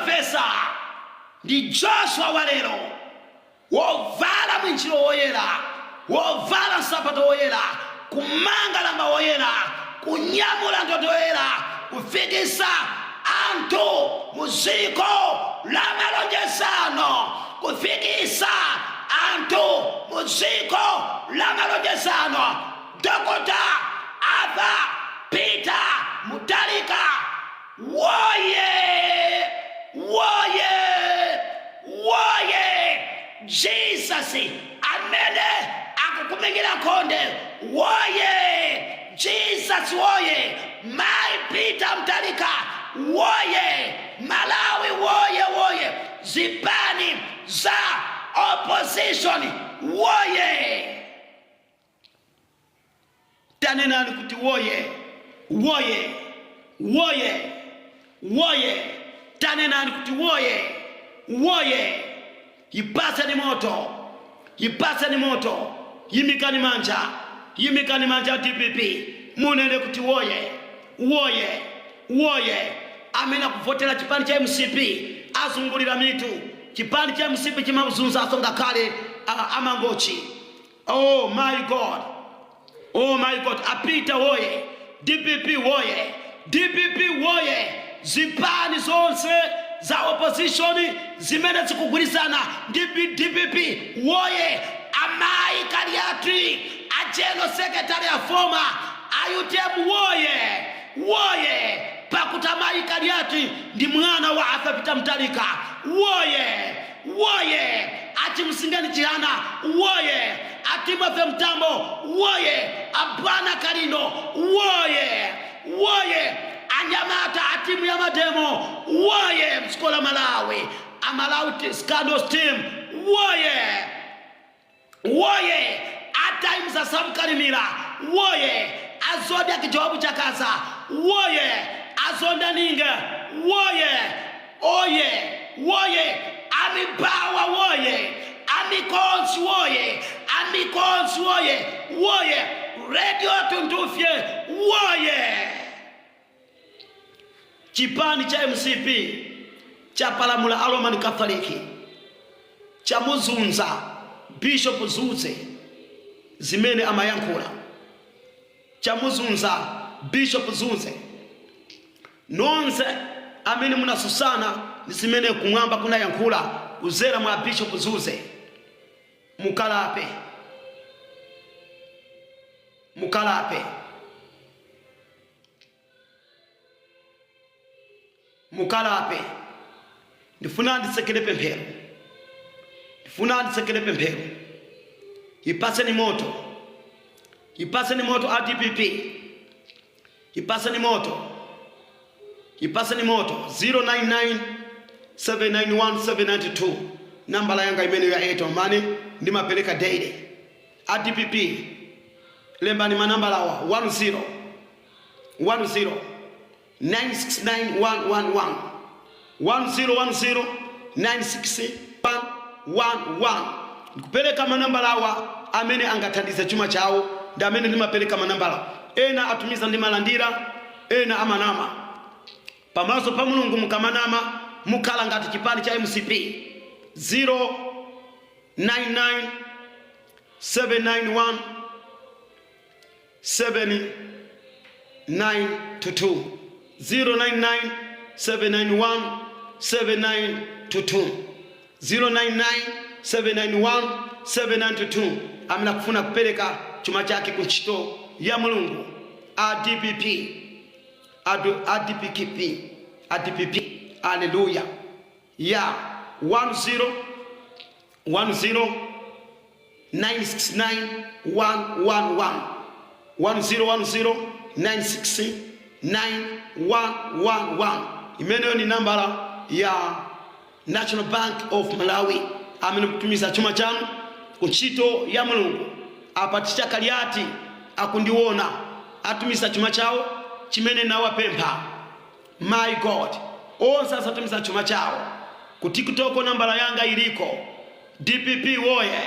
Profesa ndi Joshua walero, wovala mwinjiro woyera, wovala nsapato woyera, kumanga lamba woyera, kunyamula ndodo yoyera, kufikisa anthu mu dziko la malonjezano, kufikisa anthu mu dziko la malonjezano. Dr. Arthur Peter Mutharika woye, woye, woye! Jesus amene akukumenyera nkhondo woye! Jesus woye! Mai Peter Mutharika woye! Malawi woye, woye! Zipani za opposition woye! Tanenani kuti woye, woye, woye, woye! Tanenani kuti woye, woye! Ipaseni moto, ipaseni moto! Yimikani manja, yimikani manja DPP, munene kuti woye, woye, woye! Amene akuvotera chipani cha MCP azungulira mitu. Chipani cha MCP chimazunzanso ngakhale amangochi. Oh my God, oh my God! Apita woye! DPP woye! DPP woye! Zipani zonse za opposition zimene zikugwirizana ndi DPP woye! Amayi Kaliati, a general secretary a former a UTM woye, woye! Pakuti amayi Kaliati ndi mwana wa Arthur Peter Mutharika woye, woye! Achimsingani Chihana woye! Atimothy Mtambo woye! Abwana Kalindo woye, woye! Anyamata a timu ya mademo woye! Mdziko la Malawi, Amalawi Scandals team woye, woye! A Times asamkalimira woye! Azodiak Joabu Chakaza woye! Azondaninge woye, oye, woye! Amibawa woye! Amikonsi woye! Amikonsi woye, woye! Radio Tundufye woye! Chipani cha MCP chapalamula a Roman Catholic, chamuzunza Bishop Zuze zimene amayankhula, chamuzunza Bishop Zuze. Nonse amene munasusana ndi zimene kumwamba kunayankhula kuzera mwa Bishop Zuze, mukalape, mukalape, mukalape. Ndifuna nditsekere pemphero, ndifuna nditsekere pemphero. Ipaseni moto, ipaseni moto a DPP, ipaseni moto, ipaseni moto. 099 791 792, nambala yanga imeneyo ya Airtel Money, ndimapereka daily. A DPP, lembani manambala awa: 10 10 969111, 1010 96111. Ndikupereka manambala awa. Amene angathandize chuma chawo ndi amene ndimapereka manambala. Ena atumiza, ndimalandira, ena amanama. Pamaso pa Mulungu, mukamanama mukhala ngati chipani cha MCP. 099 791 7922, 099 791 7922, 099 791 7922. Amene akufuna kupereka chuma chake ku ntchito ya Mulungu, a DPP, a DPKP, a DPP, aleluya! Ya 10 10 969 111, 1010 969 111. Imeneyo ni nambala ya National Bank of Malawi. Amene kutumiza chuma chanu ku ntchito ya Mulungu, apa tichakaliati akundiona, atumiza chuma chawo chimene nawapempha. My God, onse asatumiza chuma chawo ku TikTok, nambala yanga iliko. DPP woye!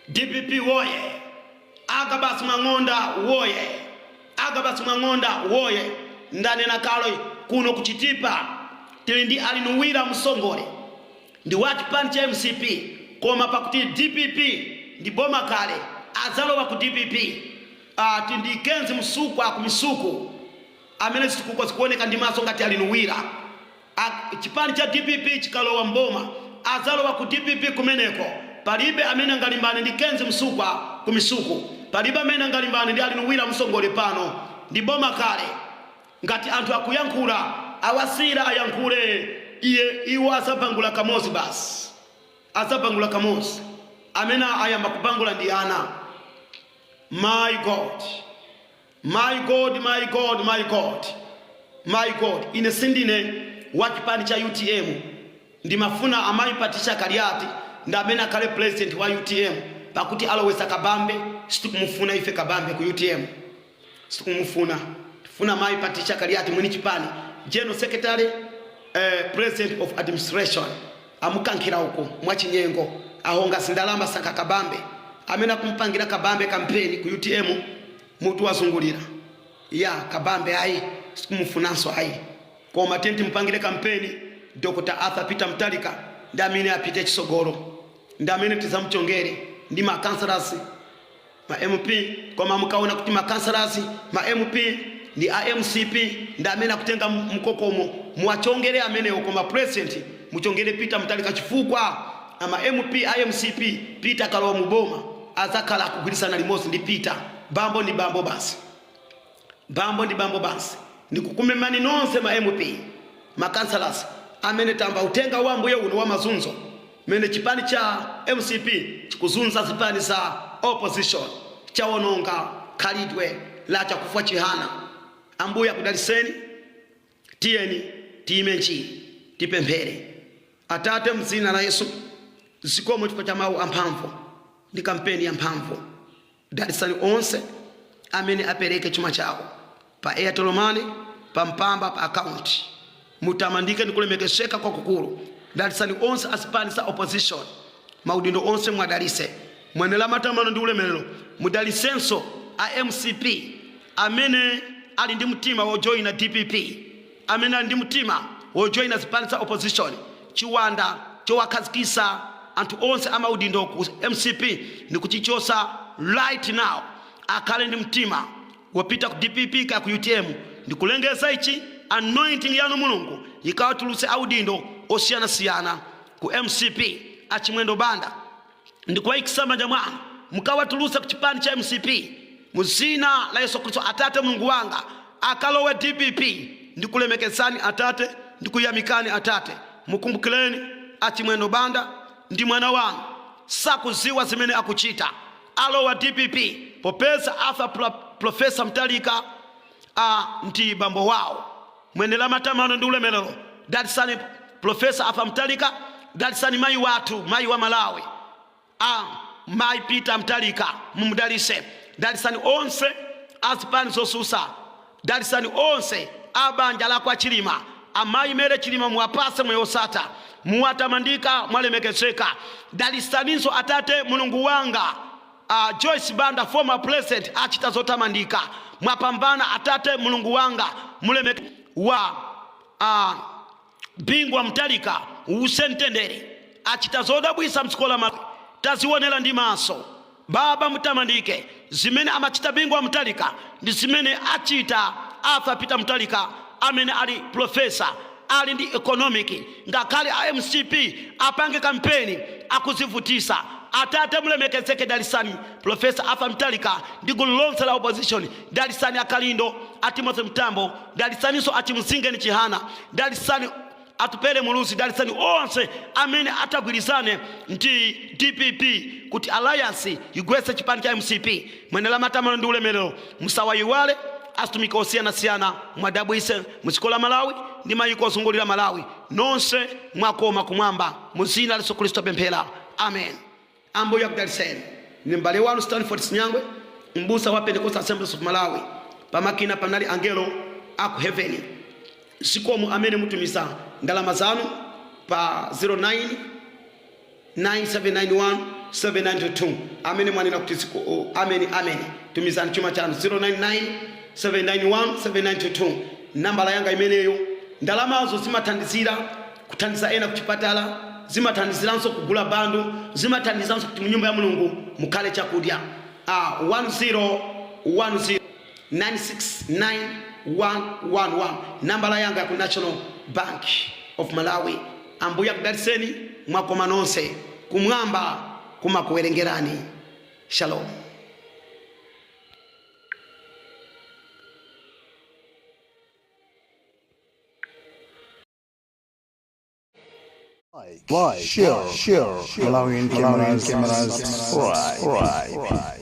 DPP woye! Agabas Mwang'onda woye! Agabas Mwang'onda woye! Ndanena kale kuno kuchitipa. Tili ndi Alinuwira Msongole, ndi wa chipani cha MCP, koma pakuti DPP ndi boma kale, adzalowa ku DPP. Tili ndi Kenzi Msukwa ku Misuku, amene zitukuko zikuoneka ndi maso ngati Alinuwira. Chipani cha DPP chikalowa mboma, adzalowa ku DPP kumeneko. Palibe amene angalimbane ndi Kenzi Msukwa ku Misuku, palibe amene angalimbane ndi Alinuwira Msongole. Pano ndi boma kale. Ngati anthu akuyankhula, awasira ayankhule. Iye iwo azabangula kamodzi basi, azabangula kamodzi. Amene ayamba kubangula ndi ana. My God, my God, my God, my God, my God! Ine sindine wa chipani cha UTM. Ndimafuna amayi Patricia Kaliati ndi amene akhale president wa UTM, pakuti alowesa Kabambe. Sitikumufuna ife Kabambe ku UTM, sitikumufuna. Tifuna mayi Patricia Kaliati, mwini chipani, general secretary, president of administration. Amukankhira uko mwachinyengo, ahonga zindalama, sankha Kabambe. Amene akumpangira Kabambe kampeni ku UTM, mutu wazungulira ya Kabambe. Ayi, sikumufunanso ayi, koma tiye timpangire kampeni Dr Arthur Peter Mutharika, ndi amene apite chisogolo, ndi amene tizamuchongere ndi ma councillors, ma MP. Koma mukaona kuti ma councillors, ma MP ndi a MCP, ndi amene akutenga mkokomo, muwachongere amenewo, koma president muchongere Peter Mutharika, chifukwa ama MP a MCP, Peter akalowa muboma, azakhala akugwirisana limodzi ndi Peter. Bambo ndi bambo basi, bambo ndi bambo basi. Ndikukumemani nonse ma MP, ma councillors amene tamva uthenga wa Ambuye uno wa mazunzo, mene chipani cha MCP chikuzunza zipani za opposition, chawononga khalidwe la Chakufwa Chihana. Ambuye akudaliseni. Tiyeni tiyime nji, tipemphere. Atate, mdzina la Yesu, zikomo chifukwa cha mawu amphamvu ndi kampeni ya mphamvu. Dalisani onse amene apereke chuma chawo pa Airtel Money, pa Mpamba, pa akaunti. Mutamandike ndi kulemekezeka kwakukulu. Dalisani onse azipani za opposition, maudindo onse mwadalise. Mwenera matamando ndi ulemerero. Mudalisenso a MCP amene ali ndi mtima wojoyina DPP, amene ali ndi mtima wojoyina zipani za opposition. Chiwanda chowakhazikisa anthu onse amaudindo ku MCP ndi kuchichosa right now. Akhale ndi mtima wopita ku DPP ka ku UTM. Ndikulengeza ichi, anointing yanu Mulungu ikawatulutse audindo osiyanasiyana ku MCP. Achimwendo Banda, ndikuwayikisa manja mwanu, mukawatulutse ku chipani cha MCP mu zina la Yesu Khristu. Atate Mulungu wanga, akalowe DPP. Ndikulemekezani Atate, ndikuyamikani Atate. Mukumbukireni Achimwendo Banda, ndi mwana wanu, sakuziwa zimene akuchita. Alowa DPP popeza Arthur Professor Mutharika ndi bambo wawo. Mwenera matamando ndi ulemerero. Dalisani Professor Arthur Mutharika, dalisani mayi wathu, mayi wa Malawi, a mayi Peter Mutharika, mumudalise. Dalisani onse azipani zosusa, dalisani onse a banja la kwa Chilima, amayi Mere Chilima, muwapase moyo wosatha. Muwatamandika, mwalemekezeka. Dalisaninso Atate Mulungu wanga, Joyce Banda, former president, achita zotamandika, mwapambana. Atate Mulungu wanga, mulemeke wa Bingu wa Mutharika, usemtendere, achita zodabwisa mdziko la Malawi, tazionera ndi maso. Baba, mutamandike. Zimene amachita Bingu wa Mutharika ndi zimene achita Arthur Peter Mutharika, amene ali professor, ali ndi economic, ngakhale a MCP apange kampeni akuzivutisa. Atate, mulemekezeke. Dalisani Professor Arthur Mutharika ndi gulu lonse la opposition. Dalisani Akalindo, a Timothy Mtambo, dalisaninso Achimzingeni Chihana, dalisani Atupele Muluzi, dalisani onse amene atagwirizane ndi DPP kuti alliance igwetse chipani cha MCP. Mwenera matamando ndi ulemerero. Musawayiwale atumiki osiyanasiyana, mwadabwise mudziko la Malawi ndi mayiko ozungulira Malawi. Nonse mwakoma kumwamba. Mu dzina la Yesu Khristu pemphera, amen. Ambuye akudaliseni. Ni m'bale wanu Stanford Sinyangwe, mbusa wa Pentecostal Assemblies of Malawi. Pamakina panali angelo aku heaven. Zikomo amene mutumiza ndalama zanu pa 09 9791 792, amene mwanena kuti amen, amen. Tumizani chuma chanu 099 791 792, nambala yanga imeneyo. Ndalamazo zimathandizira kuthandiza ena kuchipatala, zimathandiziranso kugula bandu, zimathandizanso kuti munyumba ya Mulungu mukhale chakudya. 1010 969111, nambala yanga ya ku National Bank of Malawi. Ambuye akudalitseni, mwakoma nonse, kumwamba kumakuwerengerani. Shalom. Like, share, Malawian cameras, subscribe.